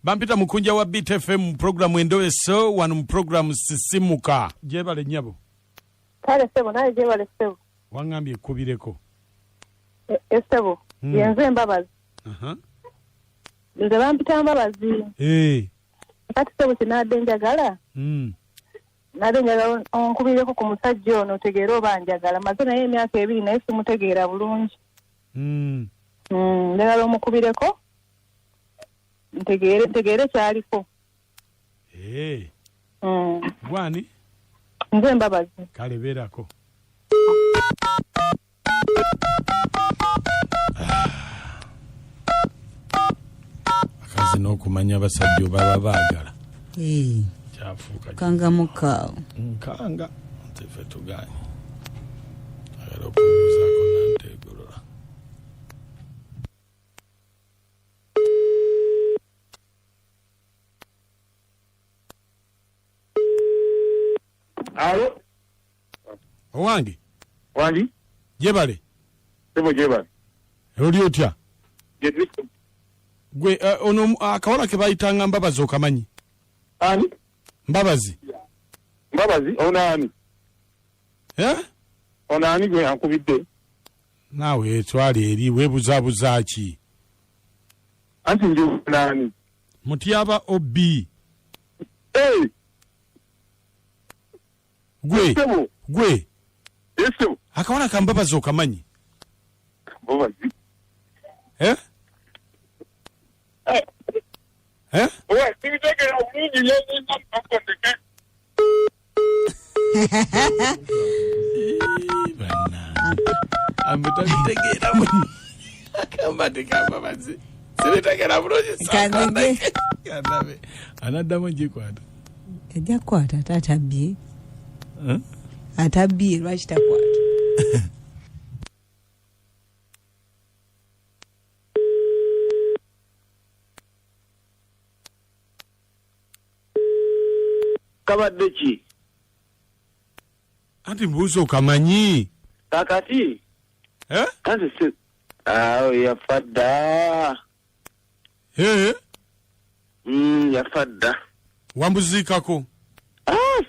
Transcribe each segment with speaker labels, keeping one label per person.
Speaker 1: Bampita Mukunja wa Beat FM mu programu Endoweso, wano mu programu Sisimuka. Gyebale nnyabo.
Speaker 2: Kale ssebo, naye gyebale ssebo.
Speaker 1: Waŋŋambye ekkubireko.
Speaker 2: Essebo, yenze Mbabazi. Nze bampita Mbabazi. Kati ssebo kye njagala. Nabadde njagala onkubireko ku musajja ono otegeere oba njagala. Maze naye emyaka 2 naye simutegeera bulungi. Njagala omukubireko ntegeere kyaliko.
Speaker 1: Gwani?
Speaker 2: Nze Mbabazi.
Speaker 1: Kale beerako. Akazi n'okumanya abasajja oba baagala. Kyafuuka
Speaker 3: kanga mukaawo.
Speaker 1: Nkanga nti ffe tugaanye. Agala okubuuzaako nanteegolola.
Speaker 4: Alo?
Speaker 1: Owange?
Speaker 4: Wangi?
Speaker 1: Gyebale?
Speaker 4: Sebo gyebale.
Speaker 1: Oli otya? Gwe ono akawala ke bayitanga Mbabazi okamanyi?
Speaker 4: Ani?
Speaker 1: Mbabazi.
Speaker 4: Mbabazi ono ani? Ono ani gwe ankubidde?
Speaker 1: Naawe twali eri weebuzaabuza ki?
Speaker 4: Anti nje nani?
Speaker 1: Mutyaba OB.
Speaker 4: Hey!
Speaker 1: Gwe. Gwe.
Speaker 4: Yesu.
Speaker 1: Akawala ka Mbabazi okamanyi?
Speaker 4: Mbabazi. Owe, sibitegeera bulungi yeebuuza akondeke.
Speaker 1: Bannange. Ambutabitegeera bulungi. Akamba tekambabazi. Sibitegeera bulungi sakondeke. Kandabe. Anaddamu gikwata.
Speaker 3: Ejja kukwata ate atabbye. Atabbye lwaki takwata?
Speaker 4: Kabadde ki?
Speaker 1: Anti mbuuza okamanyi?
Speaker 4: Kakati? Anti si... Awo yafa dda. Yafa dda.
Speaker 1: Wambuziikako?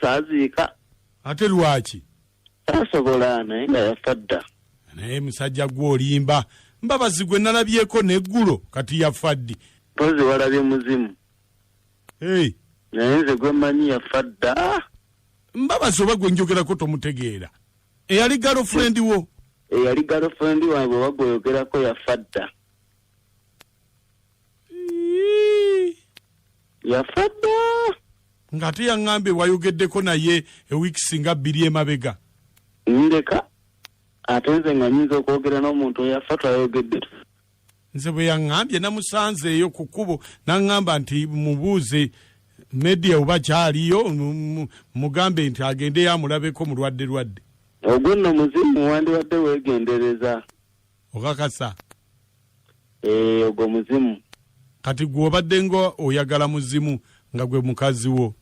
Speaker 4: Saaziika.
Speaker 1: Ate lwaki?
Speaker 4: Saasobola naye nga yafa dda.
Speaker 1: Naye musajja gwe olimba. Mbabazi gwe nalabyeko n'eggulo kati yafa ddi?
Speaker 4: Mpozi walabye muzimu. Naye nze gwe mmanyi yafa dda.
Speaker 1: Mbabazi oba gwe njogerako tomutegeera. Eyali girlfriend wo?
Speaker 4: Eyali girlfriend wange oba gweyogerako yafa dda. Yafa dda.
Speaker 1: Ng'ate yaŋŋambye wayogeddeko naye ewiiki nga 2 emabega.
Speaker 4: Ndeka ate nze nga nnyinza okwogera n'omuntu eyafa twayogedde.
Speaker 1: Nze bwe yaŋŋambye namusanze eyo ku kkubo n'aŋŋamba nti mubuuze media oba kyaliyo mugambe nti agendeyo amulabeko mulwadde lwadde.
Speaker 4: Ogwo nno muzimu wandibadde weegendereza.
Speaker 1: Okakasa?
Speaker 4: Ogwo muzimu.
Speaker 1: Kati gwe obadde nga oyagala muzimu nga gwe mukazi wo?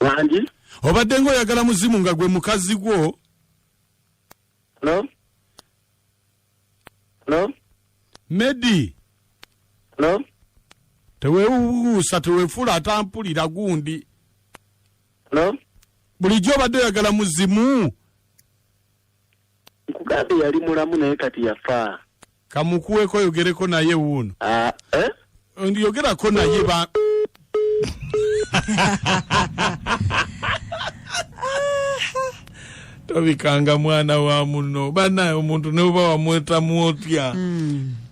Speaker 4: Wangi?
Speaker 1: Obadde nga oyagala muzimu nga gwe mukazi gwo?
Speaker 4: Hello? Hello?
Speaker 1: Medi?
Speaker 4: Hello?
Speaker 1: Teweewuusa, teweefuula atampulira gundi.
Speaker 4: Hello?
Speaker 1: Bulijjo obadde oyagala muzimu?
Speaker 4: Nkugambye yali mulamu naye kati yafa.
Speaker 1: Kamukuweko oyogereko naye wuuno. Ndiyogerako naye ba... Tobikanga mwana wa muno. Bannaye omuntu ne bw'oba wamwetamu otya.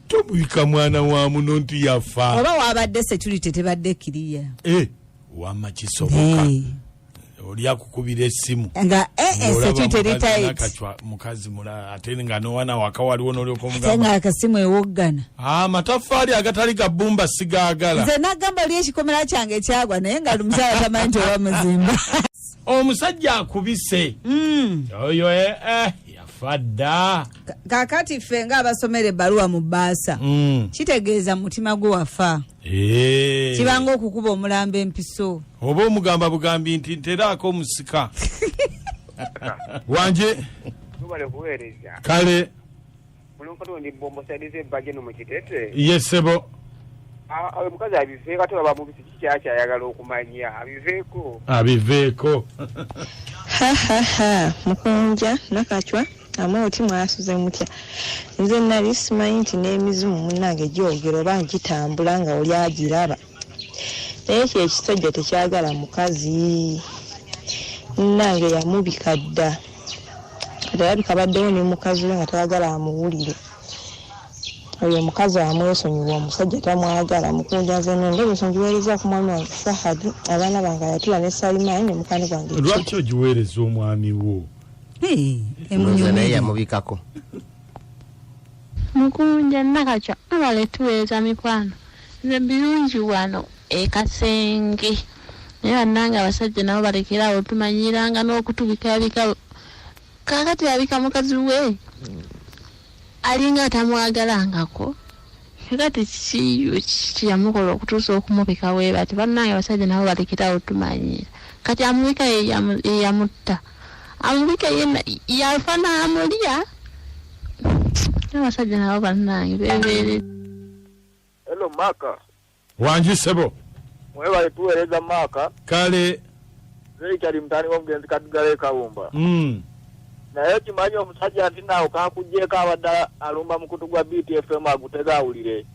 Speaker 1: Tobika mwana wa muno nti yafa.
Speaker 3: Oba wabadde security tebadde kiriya.
Speaker 1: Wamma kisoboka. Oli akukubira essimu.
Speaker 3: Nga security eri tight.
Speaker 1: Mukazi mulala ate nga n'owana waka waliwo n'olyoka omugamba.
Speaker 3: Ate nga akasimu ewoggana.
Speaker 1: Amataffaali agatali ga bbumba sigaagala.
Speaker 3: Nze nagamba oli ekikomera kyange kyagwa naye nga omukyala tamanyi nti oba muzimba.
Speaker 1: Omusajja akubise. Oyo yafa dda.
Speaker 3: Kaakati ffe ng'abasomera ebbaluwa mu bbaasa. Kitegeeza mutima gwe wafa. Kibanga okukuba omulambo empiso.
Speaker 1: Oba omugamba bugambi nti nteraako omusika. Wanje?
Speaker 5: Tubale kuweereza.
Speaker 1: Kale.
Speaker 5: Mulongo ndi bombo saidize ebbaje no mu Kitete.
Speaker 1: Yes sebo.
Speaker 5: Omukazi abiveeko, ate baba mubisi kiki kyayagala okumanya, abiveeko.
Speaker 1: Abiveeko.
Speaker 6: Hahaha, Mukunja, Nakacwa, Amooti, mwasuze mutya? Nze nali simanyi nti n'emizimu munnange gyogera oba gitambula nga oli agiraba, naye kyo ekisajja tekyagala mukazi. Munnange yamubika dda, kati alabika baddewo ne mukazi we nga tayagala amuwulire. Oyo omukazi amwesonyiwa, omusajja tamwagala. Mukunja, nze nendowooza ngiweereza ku mwami wange Fahadi, abaana bange Ayatula ne Salimani ne mukwano gwange.
Speaker 1: Lwaki ogiweereza omwami wo?
Speaker 7: Ndowooza naye yamubikako.
Speaker 8: Mukunja, Nakacwa, mwebale tuweereza mikwano. Nze birungi wano ekasenge, naye bannange abasajja nabo balekerawo tumanyiranga n'okutubikabika. Kakati abika mukazi we alinga atamwagalangako. Kakati kiki kiyamukola okutuusa okumubika we bati? Bannange abasajja nabo balekerawo tumanyira. Kati amubika yeyamutta, amubika yena yafa n'amulya. Abasajja nabo bannange bebeere.
Speaker 5: Hello, Maka.
Speaker 1: Wangi sebo.
Speaker 5: Mwebale tuweereza, Maka.
Speaker 1: Kale.
Speaker 5: Richard mutani w'omugenzi Kadugala Kawumba. Naye kimanyi omusajja nti naawe kakugyeko abadde alumba mukutu gwa BTFM agutega awulire.